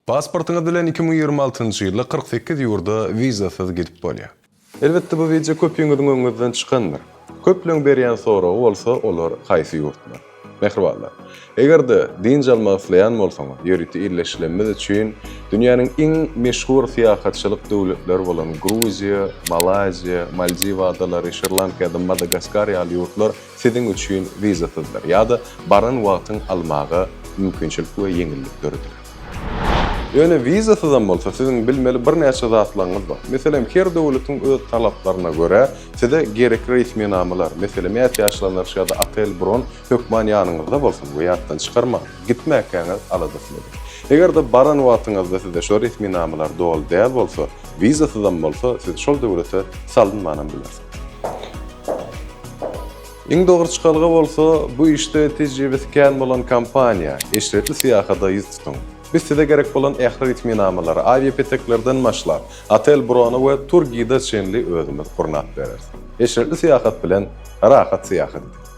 Pasportyňyz bilen 2026-njy ýylda 48 ýurda wizasyz gidip bolýar. Elbetde bu wideo köpüňiziň öňüňizden çykandyr. Köpleň berýän soragy bolsa olar haýsy ýurtlar? Mähribanlar, eger-de dynç almak isleýän bolsaňyz, ýörite illeşilenimiz üçin dünýäniň iň meşhur syýahatçylyk döwletleri bolan Gruziýa, Malaýziýa, Maldiw adalary, Şri-Lanka ýa-da Madagaskar ýaly ýurtlar siziň üçin wizasyzdyr ýa-da baran wagtyň almaga mümkinçilik we ýeňillik dörediler. Ýöne wizasyzam bolsa siziň bilmeli birnäçe zatlaryňyz bar. Meselem, her döwletiň öz talaplaryna görä size gerekli resminamalar, meselem, ätiýaçlandyryş ýa-da otel bron hökman ýanyňyzda bolsun we ýatdan çykarmaň, gitmäkäňiz aladasyny ediň. Eger-de baran wagtyňyzda size şo resminamalar doly däl bolsa, wizasyzam bolsa siz şol döwlete salynmanam bilersiňiz. Iň dogry çykalga bolsa, bu işde tejribesi kän bolan kompaniýa, Eşretli syýahada ýüz tutuň. Biz size gerek bolan ähli resminamalary, awiapeteklerden başlap, otel brona we tur gida çenli özümiz gurnap bereris. Eşretli syýahat bilen rahat syýahat ediň!